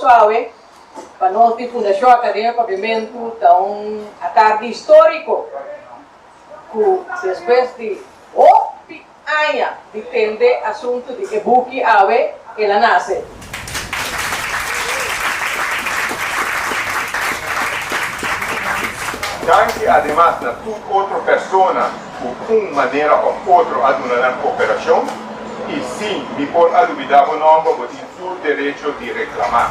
goso awe. Pa nos di Fundashon Akademia Papiamentu ta un atardi históriko ku despues di hopi aña di tende asuntu di e buki awe el a nase. Danki ademas na tur otro persona ku un manera òf otro a duna nan koperashon i si mi por a lubidá bo nòmber bo tin tur derecho di reklamá.